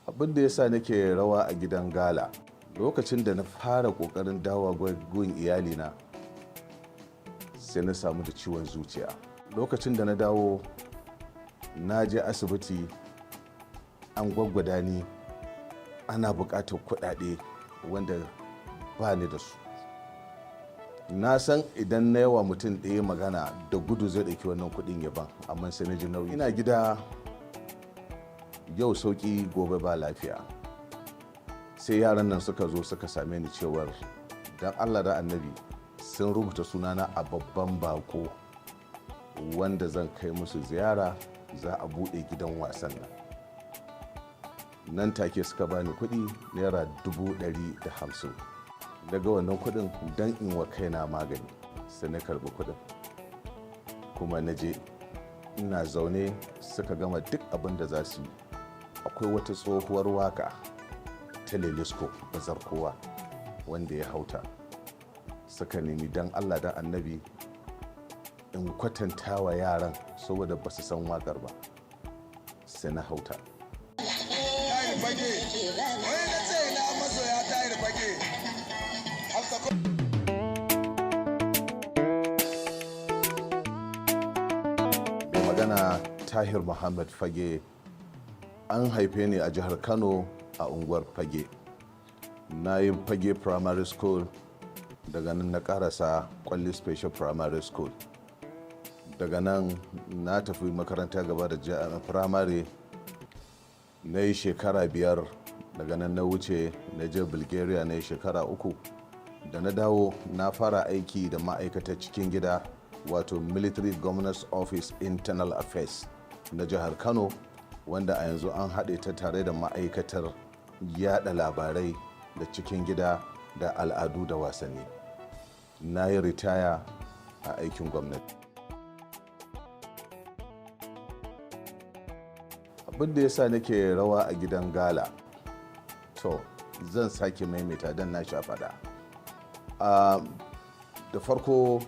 Abin da ya sa nake rawa a gidan gala, lokacin da na fara ƙoƙarin dawowa gun iyalina, sai na samu da ciwon zuciya. Lokacin da na dawo, na je asibiti, an gwaggwada ni, ana buƙatar kuɗaɗe wanda ba ni da su. Na san idan na yawa mutum ɗaya magana, da gudu zai ɗauki wannan kuɗin ya ban, amma sai na ji nauyi. Ina gida, yau sauƙi, gobe ba lafiya. Sai yaran nan suka zo suka same ni cewar don Allah da Annabi sun rubuta sunana a babban bako wanda zan kai musu ziyara, za a buɗe gidan wasan nan. Nan take suka bani kuɗi ₦150,000. Daga wannan kuɗin don in wa kaina magani, sai na karɓi kuɗin kuma na je. Ina zaune suka gama duk abin da za su yi. Akwai wata tsohuwar waka ta Lelisko, Bazar Kowa, wanda ya hauta. Suka nemi don Allah da Annabi in kwatanta wa yaran saboda ba su san wakar ba, sai na hauta. Tahir Fage, wai na ce na masoya Tahir Fage. Hafsa. Mai magana Tahir Muhammad Fage. An haife ni a jihar Kano, a unguwar Fage. Na yi Fage Primary School, daga nan na karasa Kwalli Special Primary School. Daga nan na tafi makaranta gaba da primary, na yi shekara 5. Daga nan na wuce na je Bulgaria, na yi shekara 3. Da na dawo, na fara aiki da ma'aikatar cikin gida, wato Military Governor's Office, Internal Affairs na jihar Kano, wanda a yanzu an haɗe ta tare da ma'aikatar yada labarai da cikin gida da al'adu da wasanni. Na yi ritaya a aikin gwamnati. Abin da ya sa nake rawa a gidan gala, to, zan sake maimaita don na sha faɗa. Da farko,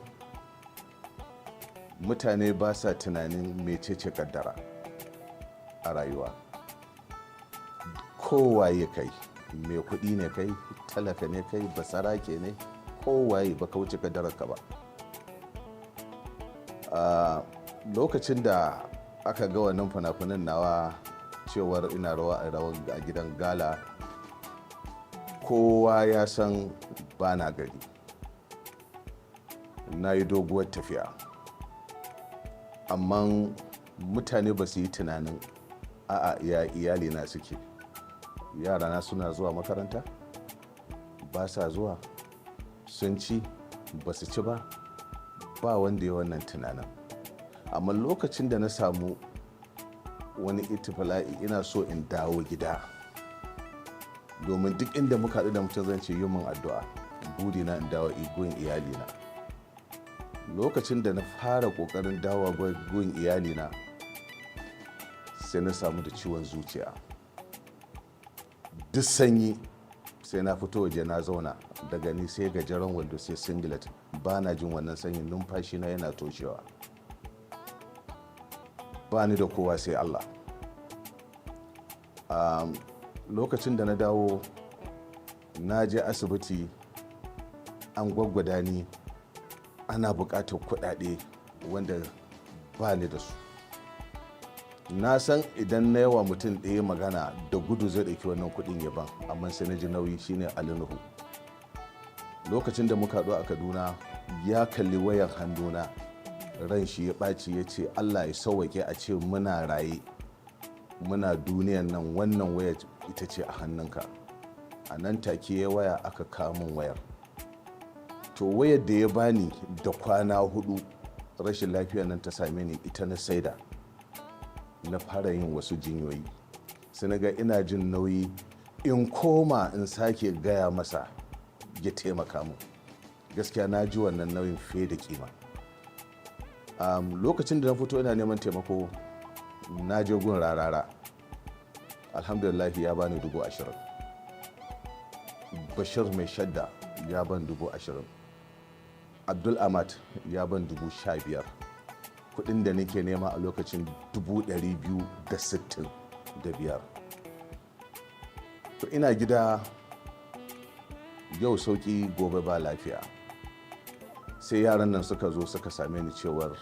mutane ba sa tunanin mecece kaddara a rayuwa. Kowaye kai, mai kuɗi ne kai, talaka ne kai, basarake ne, kowaye, ba ka wuce kaddararka ba. Lokacin da aka ga wannan fina-finan nawa cewar ina rawa a gidan gala, kowa ya san ba na gari, na yi doguwar tafiya. Amma mutane ba su yi tunanin a'a, ya iyali na suke, yarana suna zuwa makaranta, ba sa zuwa, sun ci, ba su ci ba. Ba wanda ya wannan tunanin. Amma lokacin da na samu wani itifila'i, ina so in dawo gida, domin duk inda muka haɗu da mutum zan ce yi min addu'a, burina in dawo gun iyalina. Lokacin da na fara ƙoƙarin dawo gun iyalina, sai na samu da ciwon zuciya. Duk sanyi sai na fito waje na zauna, daga ni sai gajeren wando sai singlet. Ba na jin wannan sanyin, numfashi na yana toshewa. Ba ni da kowa sai Allah. Lokacin da na dawo, na je asibiti, an gwaggwada ni, ana buƙatar kuɗaɗe wanda ba ni da su. Na san idan na yawa mutum ɗaya magana, da gudu zai ɗauki wannan kuɗin ya ban, amma sai na ji nauyi. Shine Ali Nuhu. Lokacin da muka haɗu a Kaduna, ya kalli wayar hannuna, ran shi ya ɓaci, ya ce Allah ya sauwake a ce muna raye, muna duniyan nan, wannan waya ita ce a hannunka. A nan take ya waya aka kamun wayar. To, wayar da ya bani, da kwana 4 rashin lafiya nan ta same ni. Ita na saida na fara yin wasu jinyoyi. Sai na ga ina jin nauyi in koma in sake gaya masa ya taimaka mu. Gaskiya na ji wannan nauyin fiye da kima. Lokacin da na fito ina neman taimako, na je gun Rarara, alhamdulillah, ya bani 20,000. Bashir Mai Shadda ya ban 20,000. Abdul Ahmad ya ban 15,000. Kudin da nake nema a lokacin 265,000. To ina gida, yau sauki gobe ba lafiya, sai yaran nan suka zo suka same ni cewar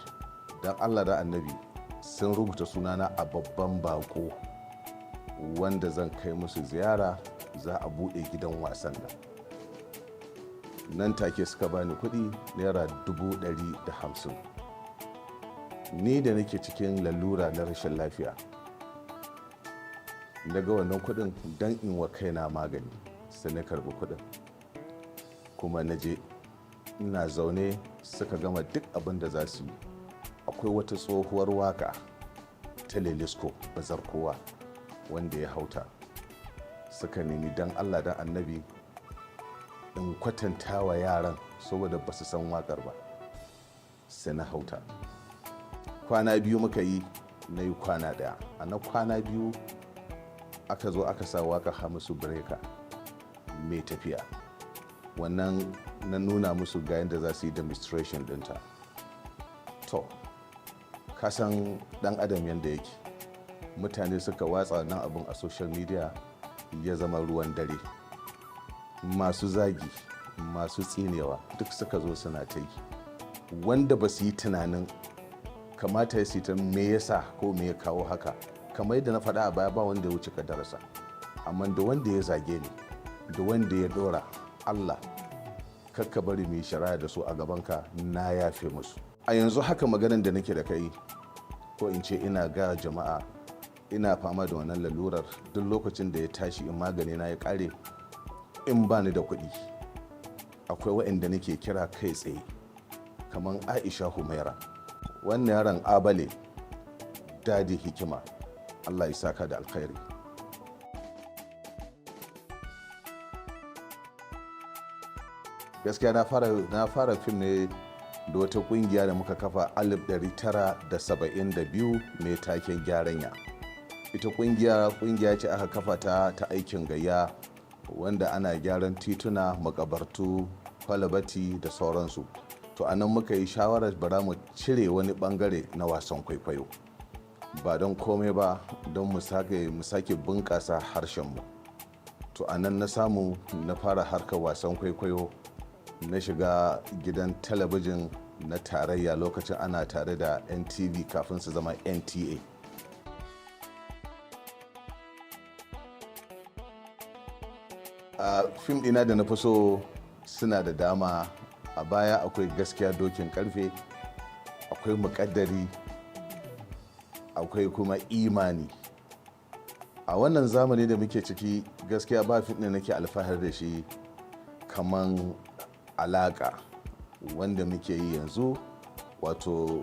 don Allah da Annabi sun rubuta sunana a babban bako wanda zan kai musu ziyara, za a buɗe gidan wasan nan. Nan take suka bani kuɗi ₦150,000. Ni da nake cikin lalura na rashin lafiya, na ga wannan kuɗin don in wa kaina magani, sai na karbi kuɗin kuma na je. Ina zaune suka gama duk abin da za su yi. Akwai wata tsohuwar waka ta Lelisko, Bazar Kowa, wanda ya hauta. Suka nemi don Allah da Annabi in kwatanta wa yaran saboda ba su san wakar ba, sai na hauta. Kwana 2 muka yi, na yi kwana 1. A na kwana 2 aka zo aka sa wakar Hamisu Breaker, Mai Tafiya. Wannan na nuna musu ga yadda za su yi demonstration dinta. To kasan dan adam yadda yake, mutane suka watsa nan abin a social media, ya zama ruwan dare. Masu zagi, masu tsinewa, duk suka zo suna ta yi, wanda ba su yi tunanin kamata ya ta me yasa ko me ya kawo haka. Kamar yadda na faɗa a baya, ba wanda ya wuce kadarsa. Amma da wanda ya zage ni da wanda ya dora, Allah kakka bari mu yi shari'a da su a gabanka, na yafe musu. A yanzu haka maganan da nake da kai, ko in ce ina ga jama'a, ina fama da wannan lalurar. Duk lokacin da ya tashi, in magani na ya kare, in ba ni da kuɗi, akwai waɗanda nake kira kai tsaye, kamar Aisha Humaira, wannan yaron Abale, Dadi Hikima. Allah ya saka da alkhairi. Gaskiya na fara fim ne da wata kungiya da muka kafa 1972 mai taken Gyaranya. Ita kungiya kungiya ce aka kafa ta ta aikin gayya, wanda ana gyaran tituna, makabartu, kwalabati da sauransu. To a nan muka yi shawarar bara mu cire wani bangare na wasan kwaikwayo, ba don komai ba don mu sake bunƙasa harshenmu. To a nan na samu na fara harkar wasan kwaikwayo. Na shiga gidan talabijin na tarayya, lokacin ana tare da NTV kafin su zama NTA. A fim ɗina da na fi so suna da dama. A baya akwai Gaskiya Dokin Karfe, akwai Muƙaddari, akwai kuma Imani. A wannan zamani da muke ciki, gaskiya ba fim ɗin nake alfahar da shi kaman Alaka wanda muke yi yanzu, wato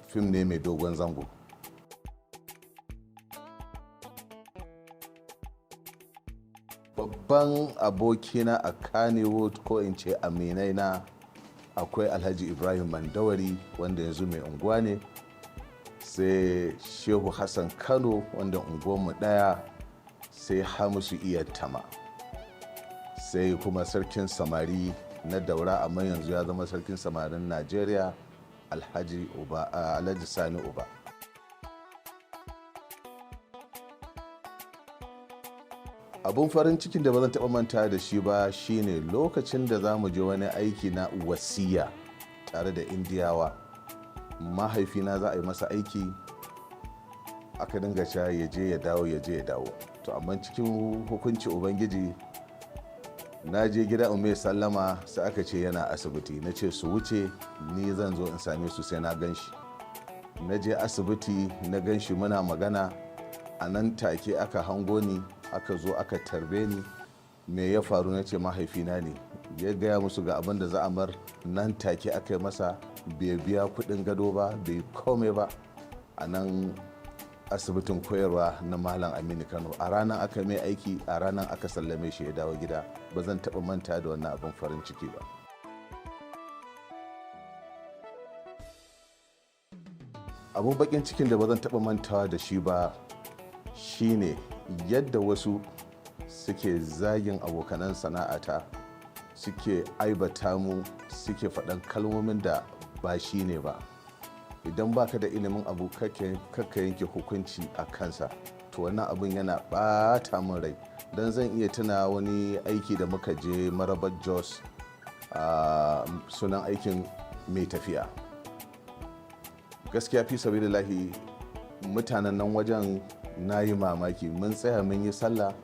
fim ne mai dogon zango. Babban abokina a Kannywood, ko in ce aminai na, akwai Alhaji Ibrahim Mandawari, wanda yanzu mai unguwa ne, sai Shehu Hassan Kano, wanda unguwanmu daya, sai Hamisu Iya Tama, sai kuma sarkin samari na Daura, amma yanzu ya zama sarkin samarin Najeriya, Alhaji Uba, Alhaji Sani Uba. Abun farin cikin da ba zan taɓa manta da shi ba shine lokacin da za mu je wani aiki na Wasiya tare da Indiyawa. Mahaifina za a yi masa aiki, aka dinga cewa ya je ya dawo, ya je ya dawo. To amma cikin hukunci Ubangiji, na je gida in mai sallama, sai aka ce yana asibiti. Na ce su wuce, ni zan zo in same su sai na gan shi. Na je asibiti, na gan shi, muna magana. A nan take aka hango ni, aka zo aka tarbe ni. Me ya faru? Na ce mahaifina ne. Ya gaya musu ga abin da za a mar. Nan take aka yi masa, bai biya kudin gado ba, bai komai ba. A nan asibitin koyarwa na Malam Aminu Kano, a ranar aka mai aiki, a ranar aka sallame shi ya dawo gida. Ba zan taɓa manta da wannan abin farin ciki ba. Abun bakin cikin da ba zan taɓa mantawa da shi ba shine yadda wasu suke zagin abokanan sana'ata, suke aibata mu, suke faɗan kalmomin da ba shi ne ba. Idan baka da ilimin abu, kakka yanke hukunci a kansa. To wannan abin yana ɓata min rai, don zan iya tuna wani aiki da muka je Marabar Jos, a sunan aikin Mai Tafiya. Gaskiya fi sabilillahi, mutanen nan wajen na yi mamaki. Mun tsaya mun yi sallah,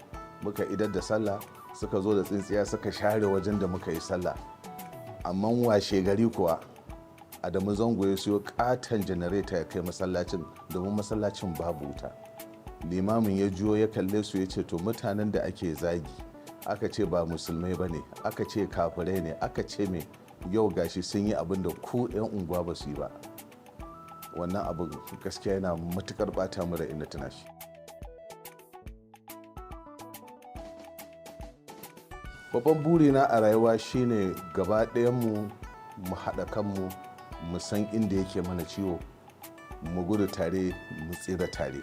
muka idar da sallah, suka zo da tsintsiya suka share wajen da muka yi sallah. Amma washe gari kuwa Adamu Zango ya siyo katon janareta ya kai masallacin, domin masallacin babu wuta. Limamin ya juyo ya kalle su ya ce, "To, mutanen da ake zagi, aka ce ba musulmai ba ne, aka ce kafirai ne, aka ce me, yau gashi sun yi abin da ku 'yan unguwa ba su yi ba." Wannan abin gaskiya yana matukar bata mu rai inda tuna shi. Babban burina a rayuwa shine gaba mu mu haɗa kanmu, mu san inda yake mana ciwo, mu gudu tare, mu tsira tare.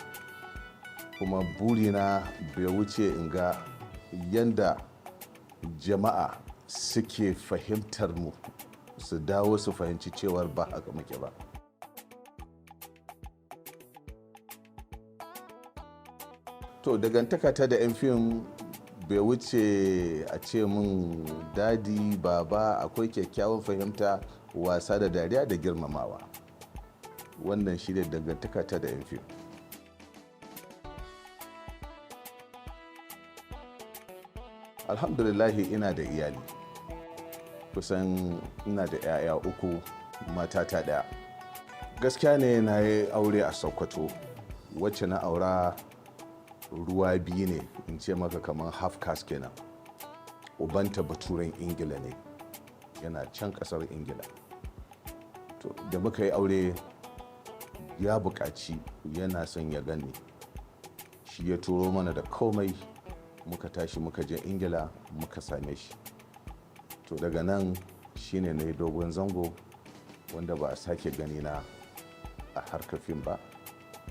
Kuma burina bai wuce in ga yanda jama'a suke fahimtar mu, su dawo su fahimci cewar ba haka muke ba. To, dangantaka ta da 'yan fim bai wuce a ce min dadi, baba. Akwai kyakkyawan fahimta, wasa da dariya da girmamawa. Wannan shi ne dangantaka ta da 'yan fim. Alhamdulillahi, ina da iyali. Kusan ina da 'ya'ya uku, matata ɗaya. Gaskiya ne, na yi aure a Sokoto. Wacce na aura ruwa biyu ne, in ce maka kamar half caste kenan. Ubanta baturen Ingila ne, yana can kasar Ingila. To, da muka yi aure ya buƙaci yana son ya gani. Shi ya turo mana da komai, muka tashi muka je Ingila muka same shi. To, daga nan shine na yi dogon zango wanda ba a sake gani na a harkar fim ba,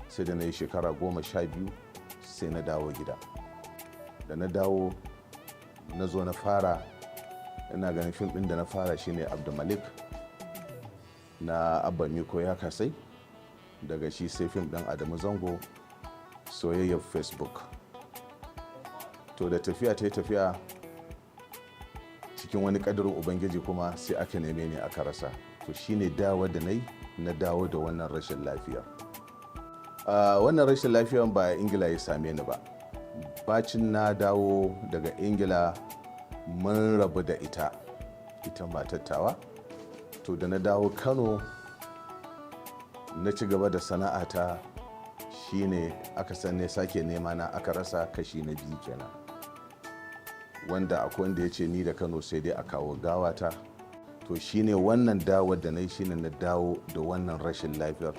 sai da na yi shekara 12, sai na dawo gida. Da na dawo, na zo na fara, ina ganin fim ɗin da na fara shine Abdulmalik na Abba Miko Ya Kasai. Daga shi sai fim ɗin Adamu Zango, Soyayyar Facebook. To, da tafiya ta yi tafiya, cikin wani ƙadarin Ubangiji kuma sai aka neme ni aka rasa. To, shine dawo da na yi, na dawo da wannan rashin lafiya. Wannan rashin lafiyan ba a Ingila ya same ni ba. Bacin na dawo daga Ingila, mun rabu da ita, ita matattawa. To, da na dawo Kano na ci gaba da sana'ata, shine aka san sake nema na aka rasa, kashi na biyu kenan, wanda akwai wanda ya ce ni da Kano sai dai a kawo gawata. To, shine wannan dawo da na yi, shine na dawo da wannan rashin lafiyar.